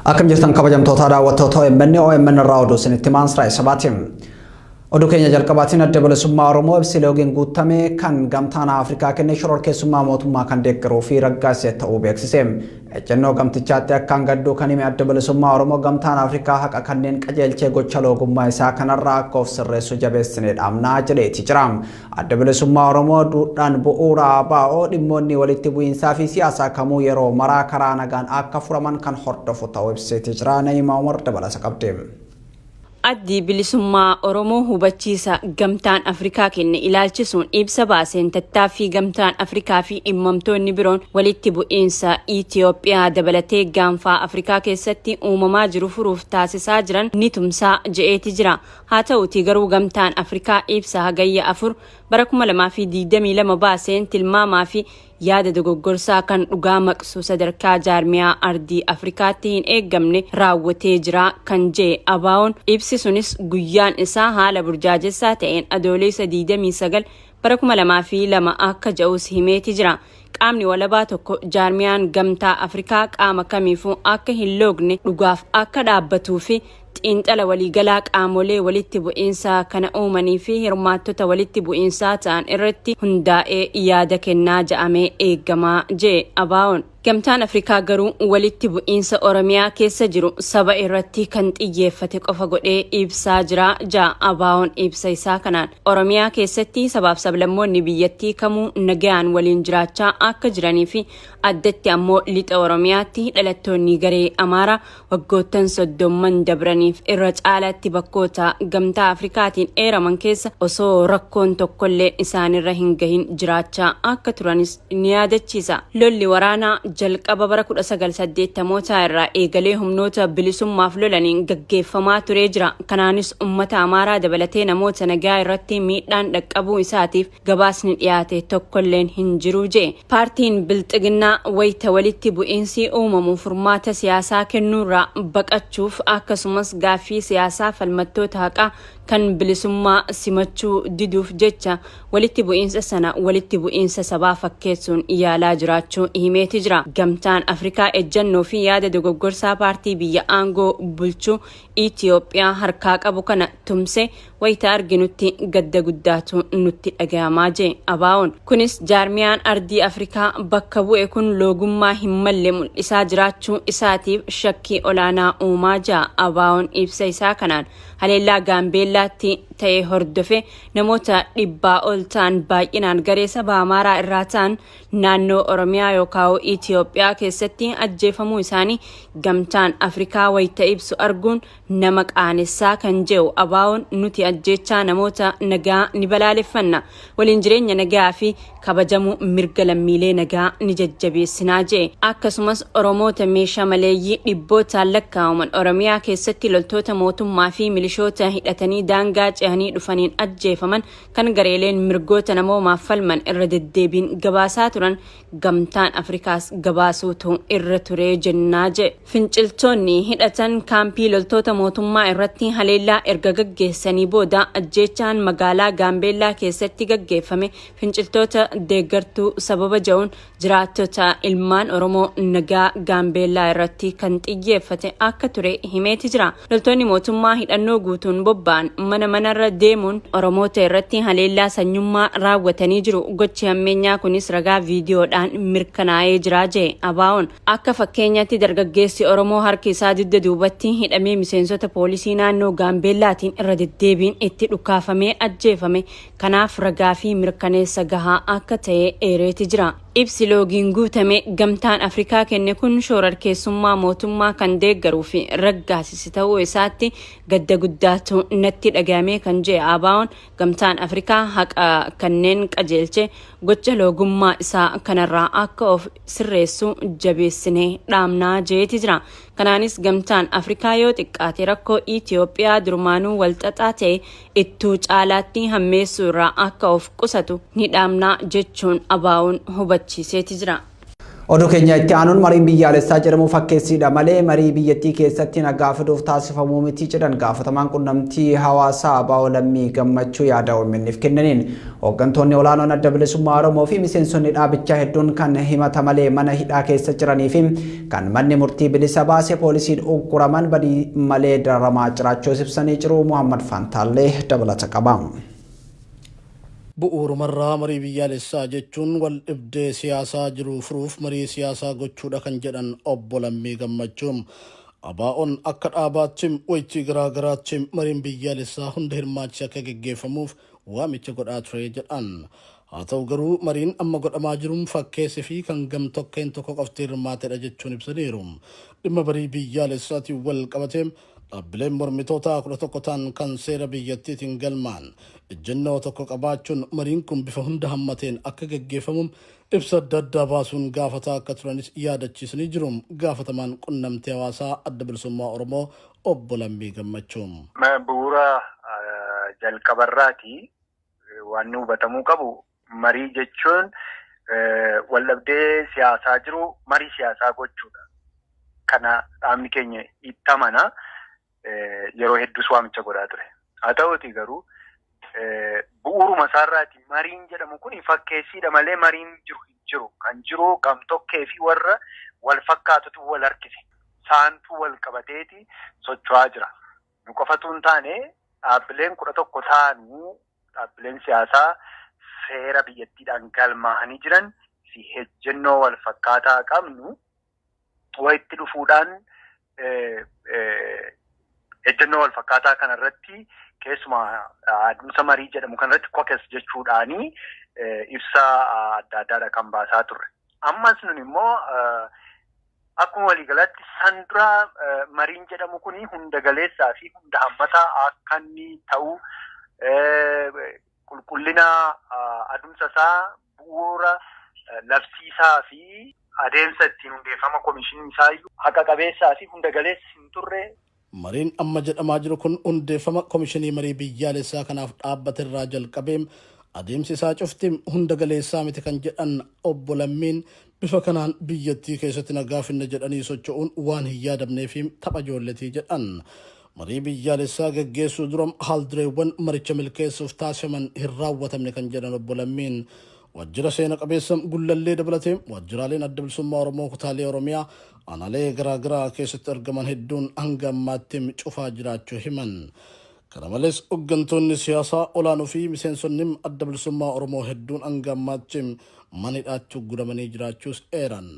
Akkam jirtan kabajamtoota daawwattoota OMN, OMN irraa oduu isinitti himaan Israa'el Sabaati. Oduu keenya jalqabaatiin Adda Bilisummaa Oromoo ibsi loogiin guutame kan Gamtaan Afrikaa kenne shororkeessummaa mootummaa kan deeggaruu fi raggaasise ta'uu beeksise. Ejjennoo gamtichaatti akkaan gadduu kan hime Adda Bilisummaa Oromoo Gamtaan Afrikaa haqa kanneen qajeelchee gocha loogummaa isaa kanarraa akka of sirreessu jabeessinee dhaamnaa jedheeti jira. Adda Bilisummaa Oromoo duudhaan bu'uura ABO dhimmoonni walitti bu'iinsaa fi siyaasaa kamuu yeroo maraa karaa nagaan akka furaman kan hordofu ta'uu ibseeti jira. Na'imaa Umar dabalasa qabdi. Addi Bilisummaa Oromoo hubachiisa Gamtaan Afrikaa kenne ilaalchisuun ibsa baaseen tattaaffii Gamtaan Afrikaa fi dhimmamtoonni biroon walitti bu'iinsa Itiyoophiyaa dabalatee gaanfaa Afrikaa keessatti uumamaa jiru furuuf taasisaa jiran ni tumsaa je'eeti jira. Haa ta'uutii garuu Gamtaan Afrikaa ibsa Hagayya 4 bara 2022 baaseen tilmaamaa fi yaada dogoggorsaa kan dhugaa maqsu sadarkaa jaarmiyaa ardii Afrikaatti hin eeggamne raawwatee jira kan je'e ABOn ibsi sunis guyyaan isaa haala burjaajessaa ta'een Adooleessa 29 bara 2002 akka ja'us himeeti jira. Qaamni walabaa tokko jaarmiyaan Gamtaa Afrikaa qaama kamiifuu akka hin loogne dhugaaf akka dhaabbatuu fi xiinxala waliigalaa qaamolee walitti bu'iinsa kana uumanii fi hirmaattota walitti bu'iinsaa ta'an irratti hundaa'ee yaada kennaa ja'amee eegamaa je'e ABOn. Gamtaan Afrikaa garuu walitti bu'iinsa Oromiyaa keessa jiru saba irratti kan xiyyeeffate qofa godhee ibsaa jira ja'a ABOn ibsa isaa kanaan. Oromiyaa keessatti sabaaf sablammoonni biyyattii kamuu nagayaan waliin jiraachaa akka jiranii fi addatti ammoo lixa Oromiyaatti dhalattoonni garee Amaaraa waggoottan soddomman dabraniif irra caalaatti bakkoota Gamtaa Afrikaatiin eeraman keessa osoo rakkoon tokkolleen isaanirra hin gahin jiraachaa akka turanis ni yaadachiisa. Lolli waraanaa jalqaba bara 1980mootaa irraa eegalee humnoota bilisummaaf lolaniin gaggeeffamaa turee jira. Kanaanis ummata Amaaraa dabalatee namoota nagaa irratti miidhaan dhaqqabuu isaatiif gabaasni dhiyaate tokkolleen hin jiru je'e. Paartiin Bilxiginnaa wayita walitti bu'iinsi uumamu furmaata siyaasaa kennuurraa baqachuuf akkasumas gaaffii siyaasaa falmattoota haqaa kan bilisummaa simachuu diduuf jecha walitti bu'iinsa sana walitti bu'iinsa sabaa fakkeessuun yaalaa jiraachuu himeeti jira. Gamtaan Afrikaa ejjannoo fi yaada dogoggorsaa paartii biyya aangoo bulchu Itiyoophiyaa harkaa qabu kana tumse wayita arginutti gadda guddaatu nutti dhagayamaa jee ABOn. Kunis jaarmiyaan ardii Afrikaa bakka bu'e kun loogummaa hin malle mul'isaa jiraachuu isaatiif shakkii olaanaa uumaa jaa ABOn ibsa isaa kanaan. Haleellaa Gaambeellaatti ta'e hordofe namoota dhibbaa ol ta'an baay'inaan garee saba Amaaraa irraa ta'an naannoo Oromiyaa yookaan Itiyoophiyaa keessatti ajjeefamuu isaanii Gamtaan Afrikaa wayita ibsu arguun nama qaanessaa kan je'u ABOn nuti ajjeechaa namoota nagaa ni balaaleffanna. Waliin jireenya nagaa fi kabajamuu mirga lammiilee nagaa ni jajjabeessinaa je'e. Akkasumas Oromoota meeshaa maleeyyii dhibbootaan lakkaa'aman Oromiyaa keessatti loltoota mootummaa fi milishoota hidhatanii daangaa ce'anii dhufaniin ajjeefaman kan gareeleen mirgoota namoomaaf falman irra deddeebiin gabaasaa turan Gamtaan Afrikaas gabaasuutu irra ture jennaa jedhe. Finciltoonni hidhatan kaampii loltoota mootummaa irratti haleellaa erga gaggeessanii booda ajjeechaan magaalaa Gaambeellaa keessatti gaggeeffame finciltoota deeggartuu sababa ja'uun jiraattota ilmaan Oromoo nagaa Gaambeellaa irratti kan xiyyeeffate akka ture himeeti jira. Loltoonni mootummaa hidhannoo guutuun bobba'an mana manarra deemuun Oromoota irratti haleellaa sanyummaa raawwatanii jiru. Gochi hammeenyaa kunis ragaa viidiyoodhaan mirkanaa'ee jira jee ABOn. Akka fakkeenyaatti dargaggeessi Oromoo harki isaa dugda duubatti hidhamee miseensota poolisii naannoo Gaambeellaatiin irra deddeebiin itti dhukaafamee ajjeefame kanaaf ragaa fi mirkaneessa gahaa akka ta'e eereeti jira. Ibsi loogiin guutame Gamtaan Afrikaa kenne kun shoorarkeessummaa mootummaa kan deeggaruu fi raggaasise ta'uu isaatti gadda guddaatu natti dhagayame kan je'e ABOn Gamtaan Afrikaa haqa kanneen qajeelche gocha loogummaa isaa kanarraa akka of sirreessu jabeessinee dhaamnaa je'eeti jira. Kanaanis Gamtaan Afrikaa yoo xiqqaate rakkoo Itiyoophiyaa durmaanuu walxaxaa ta'e ittuu caalaatti hammeessuu irraa akka of qusatu ni dhaamnaa jechuun ABOn hubachiiseeti jira. Oduu keenya itti aanuun mariin biyyaalessaa jedhamu fakkeessiidha malee marii biyyattii keessatti nagaa fiduuf taasifamuu miti jedhan gaafatamaan qunnamtii hawaasaa ABO Lammii Gammachuu yaada OMN'f kennaniin. Hooggantoonni olaanoon Adda Bilisummaa Oromoo fi miseensonni dhaabichaa hedduun kan himata malee mana hidhaa keessa jiranii fi kan manni murtii bilisa baase poolisiin ugguraman badii malee dararamaa jiraachuus ibsanii jiru. Muhammad Fantaallee dabalata qaba. Bu'uurumarraa marii biyyaalessaa jechuun wal dhibdee siyaasaa jiru furuuf marii siyaasaa gochuudha kan jedhan Obbo Lammii Gammachuu, ABO'n akka dhaabaatti waytii garaa garaatti mariin biyyaalessaa hunda hirmaachise akka geggeeffamuuf waamicha godhaa ture jedhan. Haa ta'u garuu mariin amma godhamaa jiru fakkeessi fi kan gamtokkeen tokko qofti hirmaatedha jechuun ibsaniiru. Dhimma marii biyyaalessaatiin wal qabatee dhaabbileen mormitootaa 11 ta'an kan seera biyyattiitiin galmaan ejjennoo tokko qabaachuun mariin kun bifa hunda hammateen akka geggeeffamu ibsa adda addaa baasuun gaafataa akka turanis yaadachiisanii jiru. Gaafatamaan qunnamtii hawaasaa Adda Bilisummaa Oromoo Obbo Lammii Gammachuu. Bu'uura jalqabarraati waan hubatamuu qabu marii jechuun waldhabdee siyaasaa jiru marii siyaasaa gochuudha. Kana dhaabni keenya itti amana, yeroo hedduus waamicha godhaa ture. Haa ta'uuti garuu bu'uuruma isaarraati mariin jedhamu kun fakkeessiidha malee mariin jiru hin jiru. Kan jiru gamtokkee fi warra wal fakkaatutu wal harkise. Saantuu wal qabateeti socho'aa jira. Nu qofatu hin taane, dhaabbileen 11 ta'anii dhaabbileen siyaasaa seera biyyattiidhaan galmaa'anii jiran fi ejjennoo wal fakkaataa qabnu walitti dhufuudhaan ejjennoo wal fakkaataa kanarratti, keessumaa adeemsa marii jedhamu kanarratti kokes jechuudhaanii ibsa adda addaadha kan baasaa turre. Ammas nun immoo akkuma waliigalaatti san dura mariin jedhamu kun hunda galeessaa fi hunda hammataa akka inni ta'u, qulqullina adeemsa isaa, bu'uura labsiisaa fi adeemsa ittiin hundeeffama komishinii isaa haqa qabeessaa fi hunda galeessa hin turre. Mariin amma jedhamaa jiru kun hundeeffama komishinii marii biyyaalessaa kanaaf dhaabbate irraa jalqabee adeemsi isaa cufti hunda galeessaa miti kan jedhan Obbo Lammiin, bifa kanaan biyyattii keessatti nagaa finna jedhanii socho'uun waan hin yaadamnee fi tapha ijoolletii jedhan. Marii biyyaalessaa geggeessuu dura haaldureewwan maricha milkeessuuf taasifaman hin raawwatamne kan jedhan Obbo Lammiin, waajjira seena qabeessa Gullallee dabalatee waajjiraaleen Adda Bilisummaa Oromoo kutaalee Oromiyaa aanaalee garaagaraa keessatti argaman hedduun hanga ammaatti cufaa jiraachuu himan. Kana malees hooggantoonni siyaasaa olaanoo fi miseensonni Adda Bilisummaa Oromoo hedduun hanga ammaatti mana hidhaatti ugguramanii jiraachuus eeran.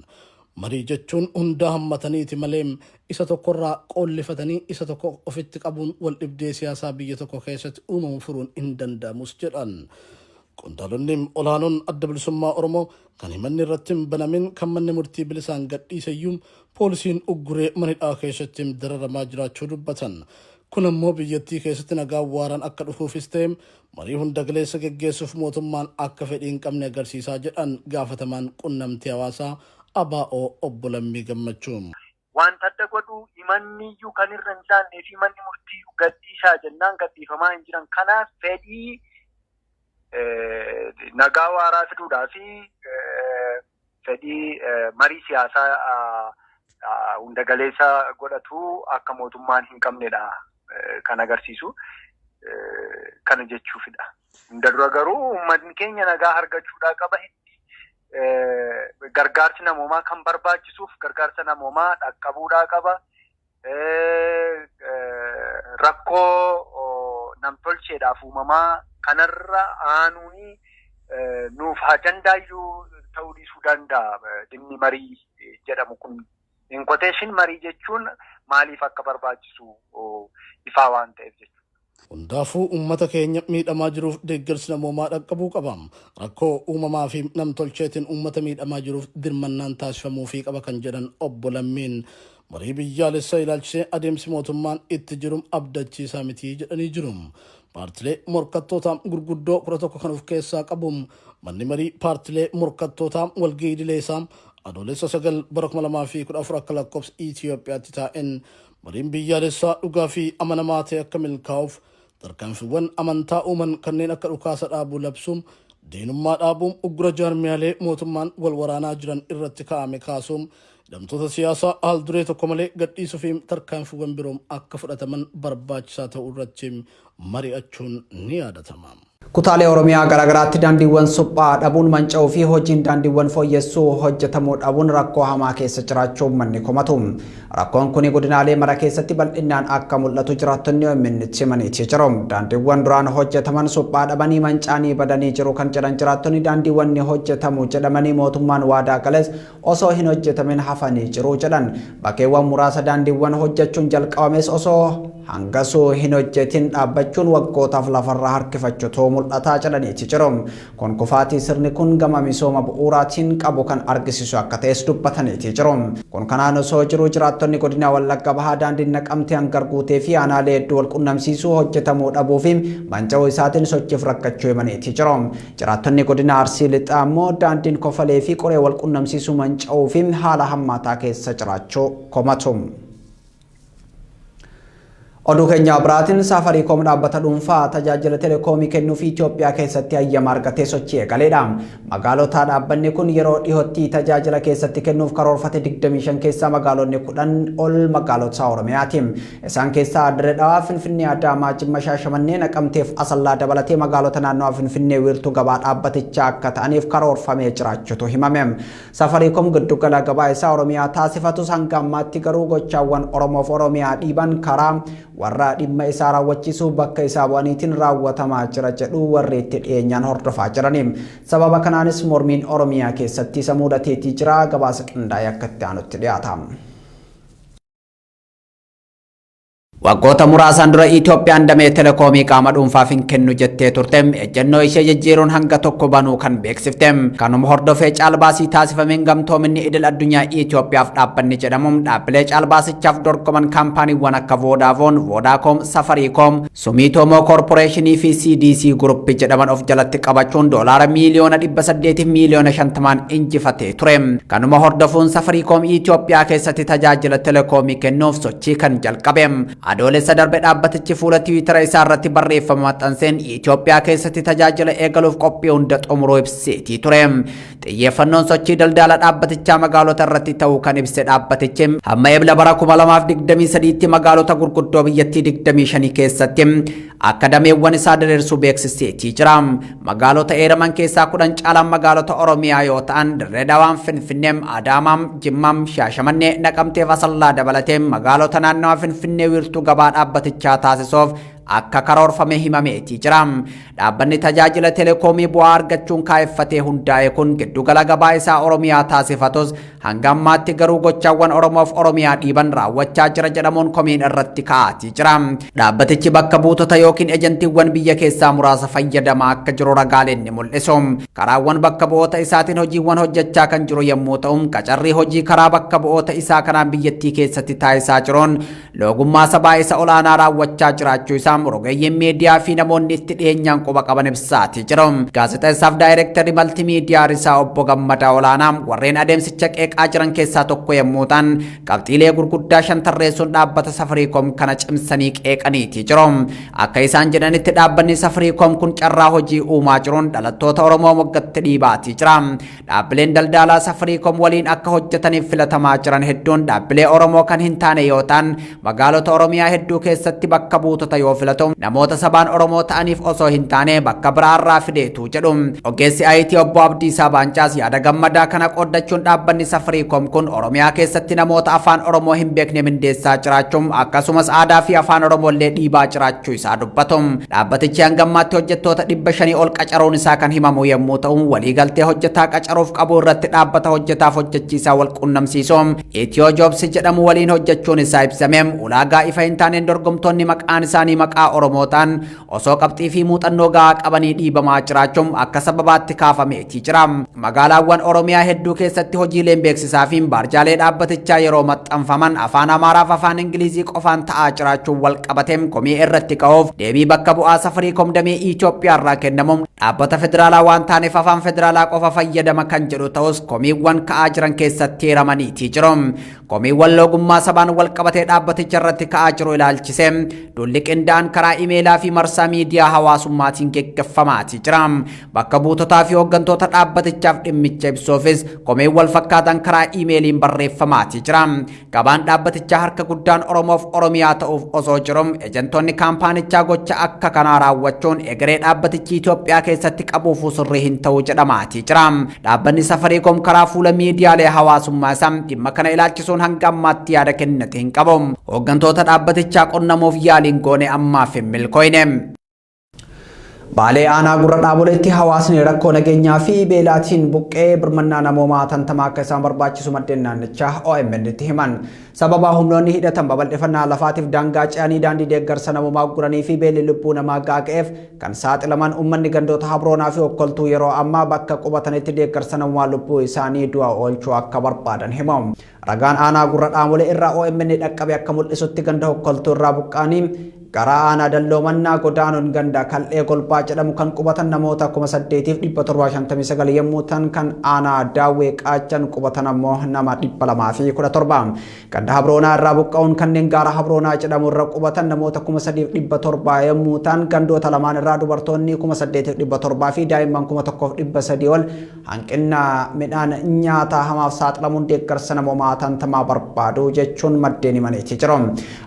Marii jechuun hundaa hammataniiti malee isa tokkorraa qoollifatanii isa tokko ofitti qabuun wal dhibdee siyaasaa biyya tokko keessatti uumamu furuun hin danda'amus jedhan. Qondaalonni olaanoon Adda Bilisummaa Oromoo kan himanni irratti hin banamin, kan manni murtii bilisaan gadhiiseyyuu poolisiin ugguree mana hidhaa keessatti dararamaa jiraachuu dubbatan. Kun ammoo biyyattii keessatti nagaan waaraan akka dhufuufis ta'e marii hunda galeessa geggeessuuf mootummaan akka fedhii hin qabne agarsiisaa jedhan gaafatamaan qunnamtii hawaasaa ABO Obbo Lammii Gammachuu. Wanta adda godhu himanni iyyuu kan irra hin taannee fi manni murtii gadhiisaa jennaan gadhiifamaa hin jiran. Kanaaf fedhii nagaa waaraa fiduudhaa fi fedhii marii siyaasaa hunda galeessa godhatu akka mootummaan hin qabnedha kan agarsiisu. Kana jechuufidha. Hunda dura garuu uummatni keenya nagaa argachuudhaa qaba. Gargaarsi namoomaa kan barbaachisuuf gargaarsa namoomaa dhaqqabuudhaa qaba. Rakkoo namtolcheedhaaf uumamaa kanarra aanuuni nuuf ajandaayyuu ta'uu dhiisuu danda'a dhimmi marii jedhamu kun. In quotation marii jechuun maaliif akka barbaachisu ifaa waan ta'eef jechuudha. Hundaafuu uummata keenya miidhamaa jiruuf deeggarsi namoomaa dhaqqabuu qaba. Rakkoo uumamaa fi namtolcheetiin uummata miidhamaa jiruuf dirmannaan taasifamuufii qaba kan jedhan Obbo Lammiin, marii biyyaalessaa ilaalchisee adeemsi mootummaan itti jiru abdachiisaa miti jedhanii jiru. Paartilee morkattoota gurguddoo 11 kan of keessaa qabu manni marii paartilee morkattootaa walgahii idilee isaa Adoolessa 9 bara 2014 akka lakkoofsa Itiyoophiyaatti taa'een, mariin biyyaalessaa dhugaa fi amanamaa ta'e akka milkaa'uuf tarkaanfiiwwan amantaa uuman kanneen akka dhukaasa dhaabuu labsuu, Diinummaa dhaabuun, uggura jaarmiyaalee mootummaan wal waraanaa jiran irratti kaa'ame kaasuun, hidhamtoota siyaasaa haal duree tokko malee gadhiisuu fi tarkaanfiiwwan biroo akka fudhataman barbaachisaa ta'uu irratti mari'achuun ni yaadatama. Kutaalee Oromiyaa garaagaraatti daandiiwwan suphaa dhabuun, manca'uu fi hojiin daandiiwwan fooyyessuu hojjetamuu dhabuun rakkoo hamaa keessa jiraachuu uummanni komatu. Rakkoon kun godinaalee mara keessatti bal'inaan akka mul'atu jiraattonni OMN itti himaniitii jiru. Daandiiwwan duraan hojjetaman suphaa dhabanii manca'anii badanii jiru kan jedhan jiraattonni, daandiiwwan ni hojjetamu jedhamanii mootummaan waadaa gales osoo hin hojjetamin hafanii jiru jedhan. Bakkeewwan muraasa daandiiwwan hojjechuun jalqabames osoo hangasuu hin hojjetin dhaabbachuun waggootaaf lafarraa harkifachuutu mul'ataa jedhaniiti jiru. Kun kufaatii sirni kun gama misooma bu'uuraatiin qabu kan argisiisu akka ta'es dubbataniiti jiru. Kun kanaan osoo jiru, jiraattonni godina Wallagga Bahaa daandiin Naqamtee hangar guutee fi aanaalee hedduu wal qunnamsiisuu hojjetamuu dhabuu fi manca'uu isaatiin sochiif rakkachuu himaniiti jiru. Jiraattonni godina Arsii Lixaa immoo daandiin Kofalee fi Qoree wal qunnamsiisuu manca'uu fi haala hammaataa keessa jiraachuu komatu. Oduu keenya biraatiin, Saafariikoom dhaabbata dhuunfaa tajaajila telekoomii kennuuf Itoophiyaa keessatti hayyama argatee sochii eegaleedha. Magaalota dhaabbanni kun yeroo dhiyootti tajaajila keessatti kennuuf karoorfate 25 keessaa magaalonni 10 ol magaalota Oromiyaati. Isaan keessaa Dirree Dhawaa, Finfinnee, Adaamaa, Jimma, Shaashamannee, Naqamtee fi Asallaa dabalatee magaalota naannawaa Finfinnee wiirtuu gabaa dhaabbatichaa akka ta'aniif karoorfamee jiraachuutu himame. Saafariikoom giddugala gabaa isaa Oromiyaa taasifatus, hanga ammaatti garuu gochaawwan Oromoof Oromiyaa dhiiban karaa warra dhimma isaa raawwachiisuu bakka isaa bu'aniitiin raawwatamaa jira jedhu warri itti dhiyeenyaan hordofaa jirani. Sababa kanaanis mormiin Oromiyaa keessatti isa mudateetii jira. Gabaasa qindaa'ee akka itti aanutti dhiyaata. Waggoota muraasaan dura Itoophiyaan damee telekoomii qaama dhuunfaaf hin kennu jettee turte. Ejjennoo ishee jijjiiruun hanga tokko banuu kan beeksifte. Kanuma hordofee caalbaasii taasifameen gamtoominni idil addunyaa Itoophiyaaf dhaabbanni jedhamu dhaabbilee caalbaasichaaf dorgoman kaampaaniiwwan akka Voodaafoon, Voodaakoom, Safariikoom, Sumiitoomoo Koorporeeshinii fi CDC Group jedhaman of jalatti qabachuun $850,000,000 injifatee ture. Kanuma hordofuun Safariikoom Itoophiyaa keessatti tajaajila telekoomii kennuuf sochii kan jalqabe. Adoolessa darbe dhaabbatichi fuula Tiwiitara isaa irratti barreeffama maxxanseen Itoophiyaa keessatti tajaajila eegaluuf qophii hunda xumuruu ibseetii ture. Xiyyeeffannoon sochii daldala dhaabbatichaa magaalota irratti ta'uu kan ibse dhaabbatichi, hamma Ebla bara 2023tti magaalota gurguddoo biyyattii 25 keessatti akka dameewwan isaa diriirsuu beeksiseetii jira. Magaalota eeraman keessaa 10 caalaan magaalota Oromiyaa yoo ta'an, Dirree Dhawaan, Finfinnee, Adaamaa, Jimmaa, Shaashamannee, Naqamtee fi Asallaa dabalatee magaalota naannawaa Finfinnee wiirtuu gabaa dhaabbatichaa taasisuuf akka karoorfame himameetii jira. Dhaabbanni tajaajila telekoomii bu'aa argachuun kaa'effatee hundaa'e kun giddugala gabaa isaa Oromiyaa taasifatus, hanga ammaatti garuu gochaawwan Oromoof Oromiyaa dhiiban raawwachaa jira jedhamuun komiin irratti ka'aatii jira. Dhaabbatichi bakka buutota yookiin ejentiiwwan biyya keessaa muraasa fayyadamaa akka jiru ragaaleen ni mul'isu. Karaawwan bakka bu'oota isaatiin hojiiwwan hojjechaa kan jiru yommuu ta'u, qacarrii hojii karaa bakka bu'oota isaa kanaan biyyattii keessatti taasisaa jiruun loogummaa sabaa isa olaanaa raawwachaa jiraachuu isaa rogeeyyiin miidiyaa fi namoonni itti dhiyeenyaan quba qaban ibsaatii jiru. Gaazexeessaaf daayirektarri maltimiidiyaa Risaa Obbo Gammadaa Olaanaa warreen adeemsicha qeeqaa jiran keessaa tokko yommuu ta'an, qabxiilee gurguddaa shan tarreessuun dhaabbata Safariikoom kana cimsanii qeeqaniitii jiru. Akka isaan jedhanitti, dhaabbanni Safariikoom kun carraa hojii uumaa jiruun dhalattoota Oromoo moggatti dhiibaatii jira. Dhaabbileen daldalaa Safariikoom waliin akka hojjetaniif filatamaa jiran hedduun dhaabbilee Oromoo kan hin taane yoo ta'an, magaalota Oromiyaa hedduu keessatti bakka buutota yoo filatu namoota sabaan Oromoo ta'aniif osoo hin taane bakka biraarraa fideetu jedhu. Ogeessi IT Obbo Abdiisaa Baancaas yaada Gammadaa kana qooddachuun dhaabbanni Safariikoom kun Oromiyaa keessatti namoota afaan Oromoo hin beekne mindeessaa jiraachuun, akkasumas aadaa fi afaan Oromoo illee dhiibaa jiraachuu isaa dubbatu. Dhaabbatichi hanga ammaatti hojjettoota 500 ol qacaruun isaa kan himamu yommuu ta'u, waliigaltee hojjetaa qacaruuf qabu irratti dhaabbata hojjetaaf hojjechiisaa wal qunnamsiisu Itiyoo Joobs jedhamu waliin hojjechuun isaa ibsame. Ulaagaa ifa hin taaneen dorgomtoonni maqaan isaanii maqaa Oromoo ta'an osoo qabxii fi muuxannoo gahaa qabanii dhiibamaa jiraachuun akka sababaatti kaafameetii jira. Magaalaawwan Oromiyaa hedduu keessatti hojiileen beeksisaa fi baarjaalee dhaabbatichaa yeroo maxxanfaman afaan Amaaraa fi afaan Ingilizii qofaan ta'aa jiraachuun wal qabatee komii irratti ka'uuf deebii bakka bu'aa Safariikoom damee Itoophiyaa irraa kennamu dhaabbata federaalaa waan taaneef afaan federaalaa qofa fayyadama kan jedhu ta'us, komiiwwan ka'aa jiran keessatti hiramaniitii jiru. Komiiwwan loogummaa sabaan wal qabatee dhaabbaticha irratti ka'aa jiru ilaalchisee duulli qindaa'aan guddaan karaa imeelaa fi marsaa miidiyaa hawaasummaatiin geggeeffamaati jira. Bakka buutotaa fi hooggantoota dhaabbatichaaf dhimmicha ibsuufis komeen wal fakkaatan karaa imeeliin barreeffamaati jira. Gabaan dhaabbatichaa harka guddaan Oromoof Oromiyaa ta'uuf osoo jiru, ejantoonni kaampaanichaa gocha akka kanaa raawwachuun egeree dhaabbatichi Itoophiyaa keessatti qabuufuu sirrii hin ta'u jedhamaati jira. Dhaabbanni Safariikoom karaa fuula miidiyaalee hawaasummaa isaa dhimma kana ilaalchisuun hanga ammaatti yaada kennate hin qabu. Hooggantoota dhaabbatichaa qunnamuuf yaaliin goone ammaaf hin milkooyne. Baalee aanaa Gurra Dhaaboleetti hawaasni rakkoo nageenyaa fi beelaatiin buqqee birmannaa namoomaa hatantamaa akka isaan barbaachisu maddeen naannichaa OMN tti himan. Sababa humnoonni hidhatan babal'ifannaa lafaatiif daangaa ce'anii daandii deeggarsa namoomaa ugguranii fi beelli lubbuu namaa gaaga'eef kan saaxilaman uummanni gandoota Habroonaa fi Okkoltuu yeroo ammaa bakka qubatanitti deeggarsa namoomaa lubbuu isaanii du'a oolchuu akka barbaadan himu. Ragaan aanaa Gurra Dhaamolee irraa OMN dhaqqabe akka mul'isutti, ganda Hokkoltuu irraa buqqaanii gara aanaa Dalloomannaa godaanuun ganda Kal'ee Golbaa jedhamu kan qubatan namoota 8759 yommuu ta'an, kan aanaa Daawwee Qaachan qubatan ammoo nama 217. Ganda Habroonaa irraa buqqa'uun kanneen gaara Habroonaa jedhamu irra qubatan namoota 3700 yommuu ta'an, gandoota lamaan irraa dubartoonni 8700 fi daa'imman 1300 ol hanqina midhaan nyaataa hamaaf saaxilamuun deeggarsa namoomaa hatantamaa barbaadu jechuun maddeen himaniiti jiru.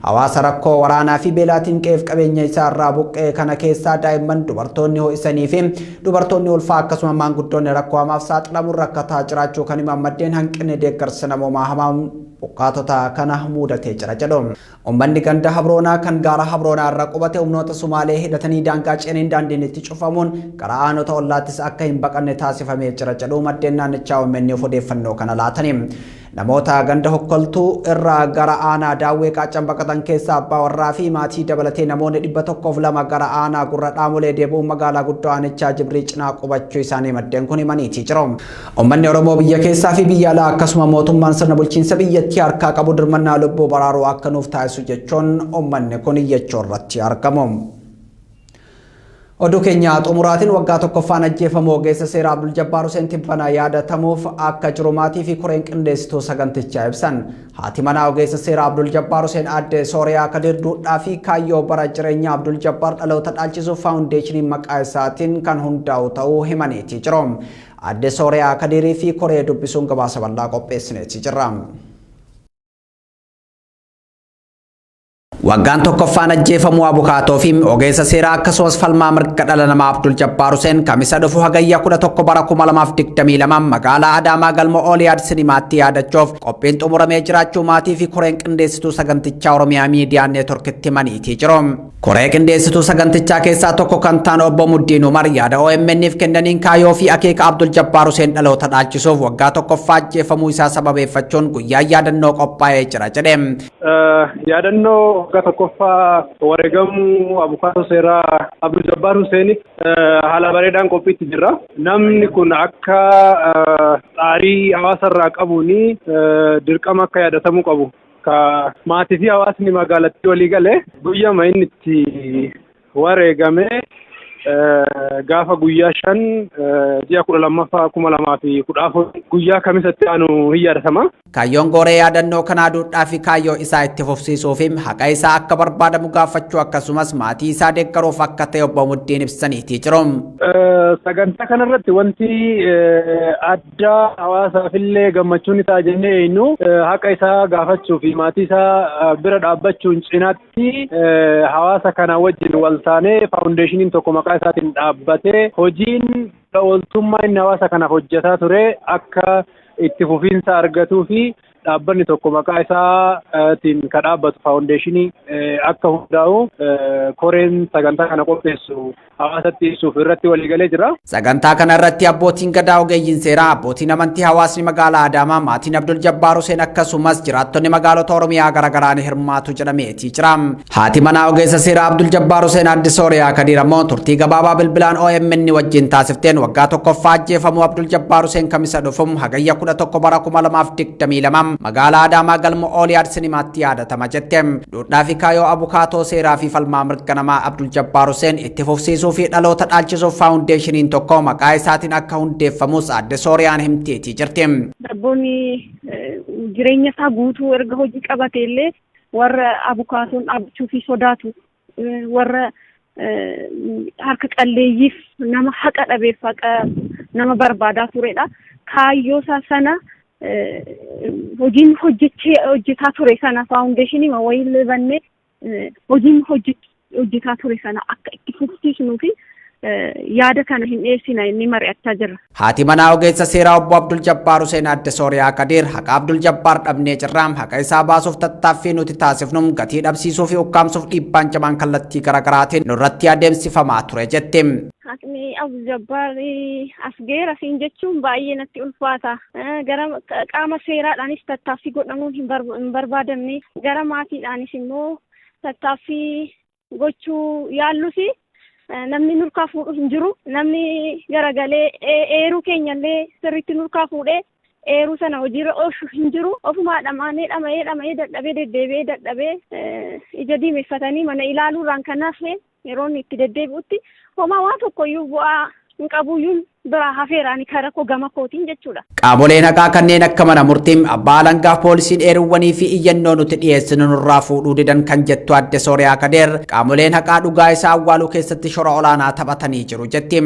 Hawaasa rakkoo waraanaa fi beelaatiin qe'eef qabeenya isaa irraa buqqa'e kana keessaa daa'imman, dubartoonni ho'isanii fi dubartoonni ulfaa, akkasuma maanguddoonni rakkoo hamaaf saaxilamuun rakkataa jiraachuu kan himan maddeen, hanqinni deeggarsa namoomaa hamaan buqqaatota kana mudatee jira jedhu. Uummanni ganda Habroonaa kan gaara Habroonaa irra qubate humnoota Sumaalee hidhatanii daangaa ceeniin daandiin itti cufamuun gara aanota ollaattis akka hin baqanne taasifamee jira jedhu maddeen naannichaa OMN'f odeeffannoo kana laatanii. Namoota ganda Hokkoltuu irraa gara aanaa Daawwee Qaaccan baqatan keessaa abbaa warraa fi maatii dabalatee namoonni 102 gara aanaa Gurra Dhaamolee deebi'uun magaalaa guddoo aanichaa Jibrii cinaa qubachuu isaanii maddeen kun himaniitii jiru. Uummanni Oromoo biyya keessaa fi biyya alaa akkasuma mootummaan sirna bulchiinsa biyyattii harkaa qabu dirmannaa lubbuu baraaruu akka nuuf taasisu jechuun uummanni kun iyyachuu irratti argamu. Oduu keenya xumuraatiin, waggaa tokkoffaan ajjeefamuu ogeessa seeraa Abdul Jabbaar Huseen Tibbanaa yaadatamuuf akka jiru maatii fi koreen qindeessituu sagantichaa ibsan. Haati manaa ogeessa seeraa Abdul Jabbaar Huseen aadde Sooriyaa Kadir duudhaa fi kaayyoo bara jireenyaa Abdul Jabbaar dhaloota dhaalchisuuf faawundeeshiniin maqaa isaatiin kan hundaa'u ta'uu himaniitii jiru. Aadde Sooriyaa Kadirii fi koree dubbisuun gabaasa bal'aa qopheessineetii jirra. Waggaan tokkoffaan ajjeefamuu abukaatoo fi ogeessa seeraa akkasumas falmaa mirga dhala namaa Abdul Jabbaar Huseen Kamisa dhufu Hagayya 11 bara 2022 magaalaa Adaamaa galma Ooliyaad Sinimaatti yaadachuuf qophiin xumuramee jiraachuu maatii fi koreen qindeessituu sagantichaa Oromiyaa Miidiyaa Neetworkitti himaniitii jiru. Koree qindeessituu sagantichaa keessaa tokko kan ta'an obbo Muddiin Umar yaada OMN'f kennaniin, kaayyoo fi akeeka Abdul Jabbaar Huseen dhaloota dhaalchisuuf waggaa tokkoffaa ajjeefamuu isaa sababeeffachuun guyyaa yaadannoo qophaa'ee jira jedhe. Yaadannoo waggaa tokkoffaa wareegamuu abukaatoo seeraa Abdul Jabbaar Huseeniif haala bareedaan qophiitti jirra. Namni kun akka xaarii hawaasa irraa qabuun dirqama akka yaadatamuu qabu. Ka maatii fi hawaasni magaalattii walii galee guyyama inni itti wareegame gaafa guyyaa 5 ji'a 12ffaa 2014 guyyaa Kamisatti aanu hin yaadatama. Kaayyoon gooree yaadannoo kanaa duudhaa fi kaayyoo isaa itti fufsiisuu fi haqa isaa akka barbaadamu gaafachuu akkasumas maatii isaa deeggaruuf akka ta'e obbo Muddiin ibsaniitii jiru. Sagantaa kanarratti wanti addaa hawaasaafillee gammachuun isaa jennee eenyu haqa isaa gaafachuu fi maatii isaa bira dhaabbachuun cinaatti, hawaasa kana wajjin wal taanee faawundeeshiniin tokko maqaa isaatiin dhaabbatee hojiin ooltummaa inni hawaasa kanaaf hojjetaa ture akka itti fufiinsa argatuu fi dhaabbanni tokko maqaa isaatiin kan dhaabbatu faawundeeshinii akka hundaa'u koreen sagantaa kana qopheessu hawaasatti ibsuuf irratti waliigalee jira. Sagantaa kana irratti abbootiin gadaa, ogeeyyiin seeraa, abbootiin amantii, hawaasni magaalaa Adaamaa, maatiin Abdul Jabbaar Huseen akkasumas jiraattonni magaalota Oromiyaa garaagaraa ni hirmaatu jedhameetii jira. Haati manaa ogeessa seeraa Abdul Jabbaar Huseen Aadde Sooriyaa Kadiir ammoo turtii gabaabaa bilbilaan OMN wajjin taasifteen, waggaa tokkoffaa ajjeefamuu Abdul Jabbaar Huseen Kamisa dhufu Hagayya 11 bara 2022 magaalaa Adaamaa galma Ooliyaad Sinimaatti yaadatama jette. Duudhaa fi kaayyoo abukaatoo seeraa fi falmaa mirga namaa Abdul Jabbaar Huseen itti fufsiisuu fi dhaloota dhaalchisuuf faawundeeshiniin tokko maqaa isaatiin akka hundeeffamus Aadde Sooriyaan himteetii jirti. Dabboonni jireenya isaa guutuu erga hojii qabate illee warra abukaatoon dhaabbachuu fi sodaatu. Warra harka qalleeyyiif, nama haqa dhabeef haqa nama barbaadaa turedha. Kaayyoo isaa sana, hojiin hojjechee hojjetaa ture sana, foundationii wayii bannee hojiin hojjetaa ture sana akka itti fufsiisnuu fi yaada kana hin dhiyeessina inni mari'achaa jirra. Haati manaa ogeessa seeraa obbo Abdul Jabbaar Hussein Adde Sooriyaa Kadiir haqa Abdul Jabbaar dhabnee jirra. Haqa isaa baasuuf tattaaffii nuti taasifnu gatii dhabsiisuu fi ukkaamsuuf dhiibbaan cimaan kallattii garaagaraatiin nurratti adeemsifamaa ture jetti. Haqni Abdul Jabbaar as geera siin jechuun baay'ee natti ulfaata. Gara qaama seeraadhaanis tattaaffii godhamuun hin barbaadamne, gara maatiidhaanis immoo tattaaffii gochuu yaallus namni nurkaa fuudhu hin jiru. Namni garagalee eeruu keenyallee sirriitti nurkaa fuudhee eeruu sana hojiirra oolchu hin jiru. Ofumaa dhamaanee, dhama'ee, dhama'ee, dadhabee, deddeebi'ee dadhabee, ija diimeffatanii mana ilaaluurraan kan hafe yeroo inni itti deddeebi'utti homaa waan tokkoyyuu bu'aa hin qabuyyuun biraa hafeeraani kara koo gama kootiin jechuudha. Qaamoleen haqaa kanneen akka mana murtii, abbaa alangaa, poolisiin eeruuwwanii fi iyyannoo nuti dhiyeessinu nurraa fuudhuu didan kan jettu Adde Sooriyaa Kadeer, qaamoleen haqaa dhugaa isaa awwaaluu keessatti shora olaanaa taphatanii jiru jetti.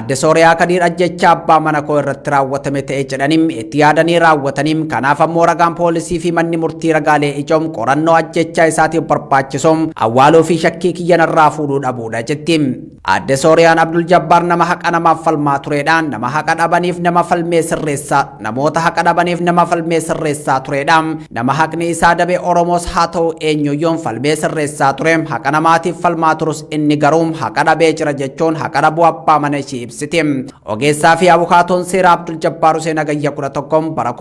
Adde Sooriyaa Kadiir ajjecha abbaa mana koo irratti raawwatame ta'e jedhanii itti yaadanii raawwatanii, kanaaf ammoo ragaan poolisii fi manni murtii ragaalee ijoom qorannoo ajjechaa isaatiif barbaachisu awwaaluu fi shakkii kiyyanarraa fuudhuu dhabuudha jetti. Adde Sooriyaan Abdul Jabbaar nama haqa namaaf falmaa turedha. Nama haqa dhabaniif nama falmee sirreessaa, namoota haqa dhabaniif nama falmee sirreessaa turedha. Nama haqni isaa dabe Oromoos haa ta'u eenyuyyuun falmee sirreessaa ture. Haqa namaatiif falmaa turus inni garuu haqa dhabee jira jechuun haqa dhabuu abbaa mana ishii ibsiti. Ogeessaa fi abukaatoon seeraa Abdul Jabbaar Hussein Hagayya 11 bara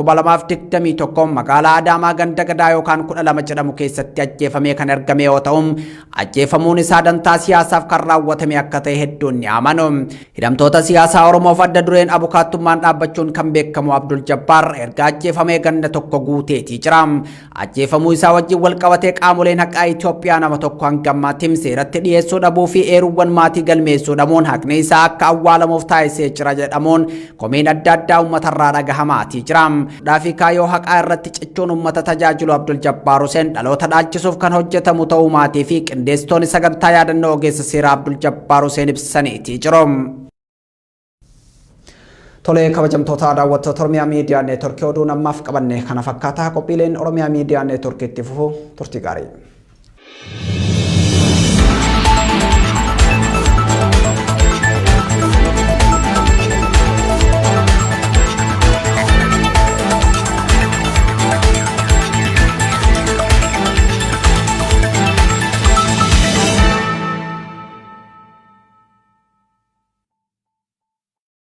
2021 magaalaa Adaamaa ganda Gadaa yookaan 12 jedhamu keessatti ajjeefamee kan argame yoo ta'u, ajjeefamuun isaa dantaa siyaasaaf kan raawwatame akka ta'e hedduun ni amanu. Hidhamtoota siyaasaa Oromoof adda dureen abukaattummaan dhaabbachuun kan beekamu Abdul Jabbaar erga ajjeefamee ganda tokko guuteetii jira. Ajjeefamuu isaa wajjin wal qabatee qaamoleen haqaa Itoophiyaa nama tokko hanga ammaatti seeratti dhiyeessuu dhabuu fi eeruuwwan maatii galmeessuu dhabuun haqni isaa akka awwaalamuuf taasisee jira jedhamuun komeen adda addaa uummatarraa dhagahamaatii jira. Dhaafii kaayyoo haqaa irratti cichuun uummata tajaajilu Abdul Jabbaar Hussein dhaloota dhaalchisuuf kan hojjetamu ta'uu maatii fi qindeessitoonni sagantaa yaadannoo ogeessa seeraa Abdul Jabbaar Hussein ibsaniitii jiru. Tolee, kabajamtoota daawwattoota Oromiyaa Miidiyaa Neetworkii, oduun ammaaf qabanne kana fakkaata. Qophiileen Oromiyaa Miidiyaa Neetworkii itti fufu. Turtii gaarii.